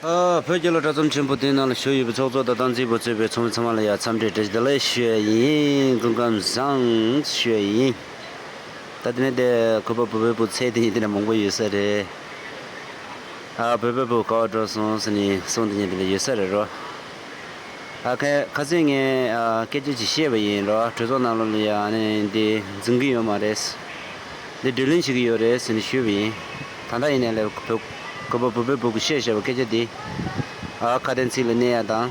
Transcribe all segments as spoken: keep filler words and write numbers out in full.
ཨ། བོད་རྒྱལ་ལོ་གྲྭ་ཚང་ཆེན་པོ་དེའི་ནང་ལ་བཞུགས་ཡོད་པའི་ཚོགས་གཙོ་དང་སྟངས་འཛིན་པ་གཙོས་པའི་ཚོགས་མི་ཚང་མ་ལ་ཡང་འཚམས་འདྲི་བཀྲ་ཤིས་བདེ་ལེགས་ཞུ་ཡ་ཡིན། སྐུ་ཁམས་བཟང་ཞུ་ཡ་ཡིན། ད་དེ་ནས་དེ་གུས་པ་བོད་པའི་བུ་ཚེ་དེ་ཉིད་དེ་འདྲ་མང་པོ་ཡོད་ས་རེད། ཨ། བོད་པའི་བུ་ག་བ་འགྲོ་སོང་ཟེར་ནས་གསུང་དེ་ཉིད་དེ་འདྲ་ཡོད་ས་རེད་རོ། ཨ། ཁ་ཁ་སང་ངས་ཨ་སྐད་ཆ་ཅིག་བཤད་པ་ཡིན་རོ། གྲོས་ཚོགས་ནང་ལོགས་ལ་ཡང་ཨ་ནི་འདི་འཛིན་གྱི་ཡོད་མ་རེད། འདི་བགྲོ་གླེང་བྱེད་ཀྱི་ཡོད་རེད་ཟེར་ནས་ཞུས་པ་ཡིན། ད་ལྟ་ཡིན་ནའི་ལས་བོད་གུས་པ་བོད་པའི་བུ་གུ་བཤད་བཞག་པ་སྐད་ཆ་འདི་ཨ་ཁ་དན་ཚིག་ལ་གནས་ཡ་དང་།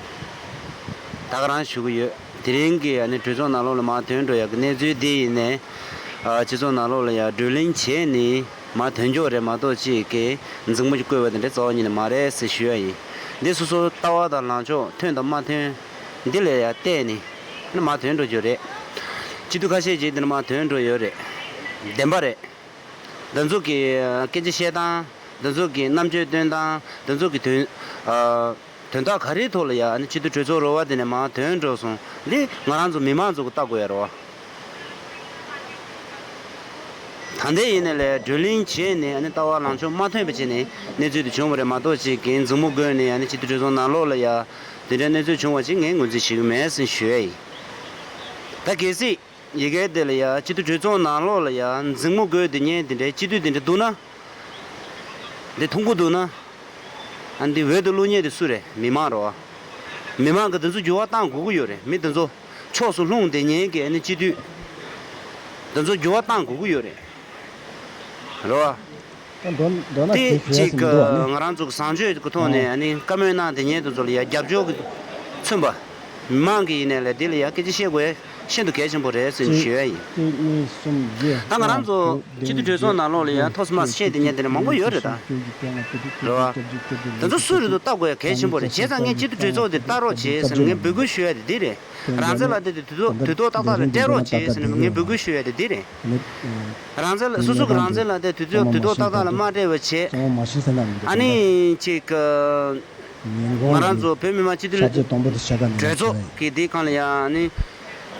ད་ག་རང་ཞུ་གི་ཡོད། དེ་རིང་གི་ཨ་ནི་གྲོས་ཚོགས་ནང་ལོགས་ལ་མར་ཐོན་འགྲོ་ཡ་གི་གནས་ཚུལ་འདི་ཡིན་ནའི་ཨ་སྤྱི་ཚོགས་ནང་ལོགས་ལ་ཡང་བགྲོ་གླེང་བྱས་ནས། མར་ཐོན་ཆོག་རེད་མ་གཏོགས་ཅིག་གི་འཛིང་མོ་ཅིག་བསྐོས་པ་དེ་འདྲ་རྩ་བ་ཉིད་ནས་མ་རེད་ཟེར་ཞུ་ཡ་ཡིན། འདི་སོ་སོ་ལྟ་བ་དང་ལངས་ཕྱོགས་ཐོན་དང་མ་ཐོན་འདི་ལ་ཡང་བལྟས་ནས་ཨ་ནི་མར་ཐོན་འགྲོ་རྒྱུ་རེད། སྤྱི་འཐུས་ཁ་ཤས་ཅིག་འདི་ནས་མར་ཐོན་འགྲོ་ཡོད་རེད། བདེན་པ་རེད། འདི་ཚོ་གི་སྐད་ཆ་བཤད་སྟངས། འདི་ཚོ་གི་རྣམ་དཔྱོད་སྟོན་སྟངས། འདི་ཚོ་གི་དོན་ཨ། དོན་དག་ག་རེའི་ཐོག་ལ་ཡ་ཨ་ནི་སྤྱི་འཐུས་གྲོས་ཚོགས་རོལ་བ་དེ་ནས་མར་ཐོན་འགྲོ་སོང་། འདི་ང་རང་ཚོ་མི་མང་ཚོ་གི་ལྟ་དགོས་ཡ་རེད་བ། ད་ལྟའི་ཡིན་ནའི་ལས་བགྲོ་གླེང་བྱས་ནས་ཨ་ནི་ལྟ་བ་ལངས་ཕྱོགས་མ་མཐུན་པ་བྱས་ནས་གནས་ཚུལ་དེ་བྱུང་བ་རེད་མ་གཏོགས་ཅིག་གི་འཛིང་མོ་བསྐོན་ནས་ཨ་ནི་སྤྱི་འཐུས་གྲོས་ཚོགས་ནང་ལོགས་ལ་ཡ་དེ་འདྲའི་གནས་ཚུལ་བྱུང་བ་ཅིག་ངས་ངོས་འཛིན་བྱེད་ཀྱི་མེད་ཟེར་ཞུ་ཡ་ཡིན། ད་གལ་སྲིད་ཡི་གེ་དེ་ལ་ཡ་སྤྱི་འཐུས་གྲོས་ཚོགས་ནང་ལོགས་ལ་ཡ་འཛིང་མོ་བསྐོན་དེ་ཉན་དེ་འདྲའི་སྤྱི་འཐུས་དེ་འདྲ་འདུག་ན། འདི་མཐོང་གི་འདུག་ན། ཨ་འདི་འོས་དུ་བླུག་མཁན་དེ་སུ་རེད། མི་མང་རེད་བ། མི་མང་གི་འདི་ཚོ་འགྱུར་བ་གཏང་དགོས་ཀྱི་ཡོད་རེད། མི་འདི་ཚོ་ཕྱོགས་སུ་ལྷུང་བསྡད་མཁན་གྱི་ཨ་ནི་སྤྱི་འཐུས་འདི་ཚོ་འགྱུར་བ་གཏང་དགོས་ཀྱི་ཡོད་རེད། རེད་བ། ད་མདོར་མདོར་ན་དེ་དེ་ཞུ་ཡ་ཅིག་ཟིན་མི་འདུག་ཨ་ནི། ང་རང་ཚོ་གི་བཟང་སྤྱོད་ཀྱི་ཐོག་ནས་ཨ་ནི་བཀའ་མོལ་གནང་བསྡད་མཁན་དེ་ཚོ་ལ་ཡ་རྒྱབ་སྐྱོར་གྱི་མཚོན་པ། མི་མང་གི་ཡིན་ནའི་ལས་འདི་ལ་ཡ་སྐད་ཆ་བཤད་དགོས་ཤིན་ཏུ་གལ་ཆེན་པོ་རེད་ཟེར་ནས་ཞུ་ཡ་ཡིན། གཅིག་གཉིས་གསུམ་བཞི། ད་ང་རང་ཚོ་སྤྱི་འཐུས་གྲོས་ཚོགས་ནང་ལོགས་ལ་ཡང་ཐོག་མ་བཤད་དེ་ཉན་དེ་ནས་མང་པོ་ཡོད་རེད་ད། རེད་བ། དེ་ཚོ་སུ་རེད་འདུག་ལྟ་དགོས་ཡ་གལ་ཆེན་པོ་རེད། བྱས་ཙང་ངས་སྤྱི་འཐུས་གྲོས་ཚོགས་དེ་ལྟ་རོགས་བྱེད་ཟེར་ནས་ངས་འབོད་སྐུལ་ཞུ་ཡ་དེ་འདི་རེད། རང་བཙན་ལག་དེབ་དེ་དུས་ཐོག་དུས་ཐོག་ཏག་ཏག་ལ་སྤྲད་རོགས་བྱེད་ཟེར་ནས་ངས་འབོད་སྐུལ་ཞུ་ཡ་དེ་འདི་རེད། རང་བཙན་ལ་སོ་སོ་གི་རང་བཙན་ལག་དེབ་དུས་ཐོག་དུས་ཐོག་ཏག་ཏག་ལ་མ་སྤྲད་པ་བྱས། ཨ་ནི་ཅིག་ང་རང་ཚོ་བོད་མི་མང་སྤྱི་འཐུས་གྲོས་ཚོགས་ཀྱི་དེའི་སྒང་ལ་ཡང་ནི་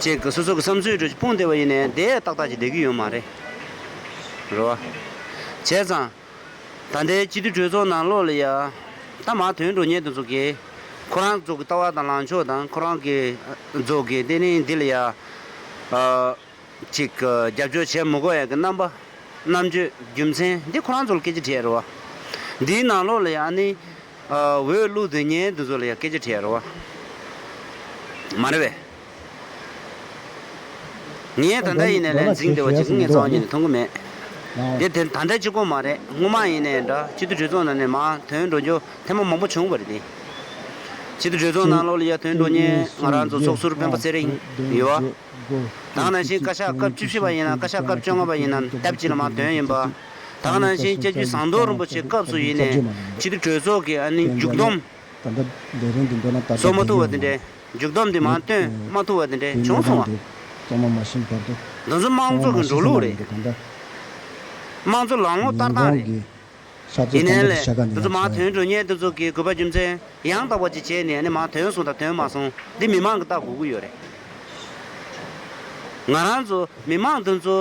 ཅིག་སོ་སོ་གི་བསམ་ཚུལ་འགྲོ་ཅིག་སྤུངས་བསྡད་པ་ཡིན་ནའི་དེ་ཏག་ཏག་ཅིག་བསྡད་ཀྱི་ཡོད་མ་རེད། རེད་བ། བྱས་ཙང་ད་ལྟའི་སྤྱི་འཐུས་གྲོས་ཚོགས་ནང་ལོགས་ལ་ཡ་ད་མར་ཐོན་འགྲོ་མཁན་དེ་ཚོ་གིས་ཁོ་རང་ཚོ་གི་ལྟ་བ་དང་ལངས་ཕྱོགས་དང་ཁོ་རང་གི་ཚོ་གི་དེ་ནི་འདི་ལ་ཡ་ཨ། ཅིག་རྒྱབ་སྐྱོར་བྱེད་མི་དགོས་ཡ་གི་རྣམ་པ། རྣམ་དཔྱོད་རྒྱུ་མཚན་འདི་ཁོ་རང་ཚོ་ལ་སྐད་ཆ་དྲིས་ཡ་རེད་བ། འདིའི་ནང་ལོགས་ལ་ཡང་ནི། འོས་བླུག་སྡོད་མཁན་འདི་ཚོ་ལ་ཡང་སྐད་ཆ་དྲིས་ཡ་རེད་བ། མ་རེད་པས། ངས་ད་ལྟ་ཡིན་ནའི་ལན་འཛིང་བདེ་བ་ཅིག་ངས་རྩ་བ་ཉིད་ནས་མཐོང་གི་མེད། དེ་དེ་ད་ལྟ་གཅིག་པོ་མ་རེད། སྔོན་མ་ཡིན་ནའི་འདྲ་སྤྱི་འཐུས་གྲོས་ཚོགས་ནང་ནས་མར་ཐོན་འགྲོ་རྒྱུ་ཐེངས་མ་མང་པོ་བྱུང་བ་རེད་དེ། སྤྱི་འཐུས་གྲོས་ཚོགས་ནང་ལོགས་ལ་ཡ་ཐོན་འགྲོ་མཁན་ང་རང་ཚོ་ཚོགས་ཟུར་སྤེན་པ་ཚེ་རིང་ཡོད་བ། ད་ག་ནང་བཞིན་བཀའ་ཤག་སྐབས་བཅུ་བཞི་པ་ཡིན་ན་བཀའ་ཤག་སྐབས་བཅོ་ལྔ་པ་ཡིན་ན་སྟབས་གཅིག་ལ་མར་ཐོན་ཡིན་པ། ད་ག་ནང་བཞིན་སྐྱབས་རྗེ་ཟམ་གདོང་རིན་པོ་ཆེ་སྐབས་སུ་ཡིན་ནའི་སྤྱི་འཐུས་གྲོས་ཚོགས་ཀྱི་ཨ་ནི་མཇུག་བསྡོམས་བཟོ་མ་ཐུབ་པ་དེ་འདྲའི་མཇུག་བསྡོམས་དེ་མར་བཏོན་མ་ཐུབ་པ་དེ་འདྲའི་བྱུང་སོང་བ། འདི་ཚོ་དམངས་གཙོ་གི་འགྲོ་ལུགས་རེད། དམངས་གཙོ་ལམ་ལྷོང་བསྟར་སྟངས་རེད། ཡིན་ནའི་ལས་འདི་ཚོ་མར་ཐོན་འགྲོ་མཁན་འདི་ཚོ་གི་དགོས་པ་རྒྱུ་མཚན་ཡང་དག་པ་ཅིག་བྱས་ནས་ཨ་ནི་མར་ཐོན་སོང་དང་ཐོན་མ་སོང་འདི་མི་མང་གིས་བལྟ་དགོས་ཀྱི་ཡོད་རེད། ང་རང་ཚོ་མི་མང་འདི་ཚོ་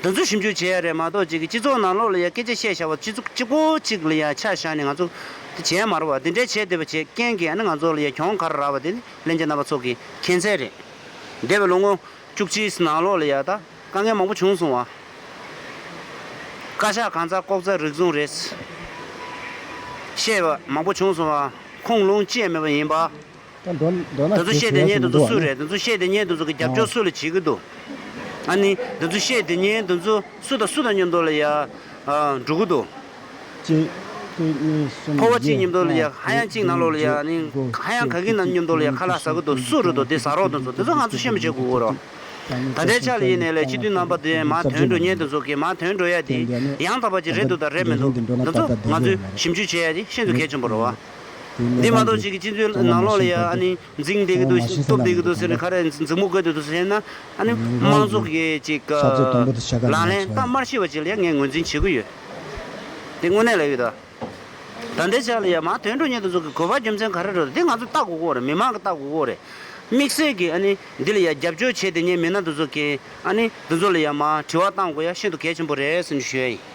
འདི་ཚོ་ཞིབ་འཇུག་བྱེད་ཡ་རེད་མ་གཏོགས་ཅིག་གི་སྤྱི་ཚོགས་ནང་ལོགས་ལ་ཡ་སྐད་ཆ་བཤད་བཞག་པ་སྤྱི་ཚོགས་གཅིག་པོ་གཅིག་ལ་ཡ་ཆ་བཞག་ནས་ང་ཚོ་འདི་བྱས་མ་རེད་བ། འདི་འདྲའི་བྱས་བསྡད་པ་བྱས་རྐྱེན་གྱིས་ཨ་ནི་ང་ཚོ་ལ་ཡ་གྱོང་ག་རེ་རག་པ་དེ་ནི་ལྷན་རྒྱས་རྣམ་པ་ཚོ་གི་མཁྱེན་གསལ་རེད། འདས་པའི་ལོ་ངོ་བཅུ་གཅིག་ནང་ལོགས་ལ་ཡ་ད་དཀའ་ངལ་མང་པོ་བྱུང་སོང་བ། བཀའ་ཤག་གང་ཚ་ལྐོག་ཚ་རིག་བཟུང་རེད། བཤད་པ་མང་པོ་བྱུང་སོང་བ། ཁུངས་ལུང་ཅི་ཡང་མེད་པ་ཡིན་པ། ད་མདོར་མདོར་ན་དེ་ཚོ་བཤད་བསྡད་མཁན་དེ་ཚོ་སུ་རེད། དེ་ཚོ་བཤད་བསྡད་མཁན་དེ་ཚོ་གི་རྒྱབ་སྐྱོར་སུ་ལ་བྱེད་ཀྱི་འདུག་ཨ་ནི་དེ་ཚོ་བཤད་བསྡད་མཁན་དེ་ཚོ་སུ་དང་སུ་དང་མཉམ་དུ་ལ་ཡ་འགྲོ་གི་འདུག་གཅིག་གཅིག་གཉིས་གསུམ། ཕོ་བ་གཅིག་མཉམ་དུ་ལ་ཡ་ཧ་ཡང་གཅིག་ནང་ལོགས་ལ་ཡ་ཨ་ནི་ཧ་ཡང་ག་གི་ནང་མཉམ་དུ་ལ་ཡ་ཁ་ལག་ཟ་གི་འདུག་སུ་རེད་འདུག་དེ་ཟ་རོགས་དེ་ཚོ་དེ་ཚོ་ང་ཚོ་ཤེས་མི་བྱེད་དགོས་ཀྱི་རེད། ད་ལྟའི་ཆ་ལ་ཡིན་ནའི་ལས་སྤྱི་འཐུས་རྣམ་པ་དེ་མར་ཐོན་འགྲོ་མཁན་དེ་ཚོ་གི་མར་ཐོན་འགྲོ་ཡ་དེ་ཡང་དག་པ་ཅིག་རེད་འདུག་དང་རེད་མི་འདུག་དེ་ཚོ་ང་ཚོས་ཞིབ་འཇུག་བྱེད་ཡ་དེ་ཤིན་ཏུ་གལ་ཆེན་པོ་རེད་བ། འདི་མ་གཏོགས་ཅིག་གི་སྤྱི་འཐུས་ནང་ལོགས་ལ་ཡ་ཨ་ནི་འཛིང་བསྡད་ཀྱི་འདུག་གཏུབ་བསྡད་ཀྱི་འདུག་ཟེར་ནས་ག་རེ་འཛིང་མོ་བཀོད་བསྡད་འདུག་ཟེར་ན་ཨ་ནི་དམངས་གཙོ་གི་ཅིག་ལག་ལེན་བསྟར་མ་ཤེས་པ་ཅིག་ལ་ཡ་ངས་ངོས་འཛིན་བྱེད་ཀྱི་ཡོད། དེ་དངོས་གནས་ལབ་ཡོད་ད། ད་ལྟའི་ཆ་ལ་ཡ་མར་ཐོན་འགྲོ་མཁན་དེ་ཚོ་གི་དགོས་པ་རྒྱུ་མཚན་ག་རེ་རེད་དེ་ང་ཚོ་བལྟ་དགོས་ཀྱི་རེད། མི་མང་གིས་བལྟ་དགོས་ཀྱི་རེད། དམིགས་བསལ་གྱི་ཨ་ནི་འདི་ལ་ཡ་རྒྱབ་སྐྱོར་བྱེད་བསྡད་མཁན་མི་སྣ་དེ་ཚོ་གི་ཨ་ནི་དེ་ཚོ་ལ་ཡ་མར་དྲི་བ་བཏང་དགོས་ཡ་ཤིན་ཏུ་གལ་ཆེན་པོ་རེད་ཟེར་ནས་ཞུ་ཡ་ཡིན།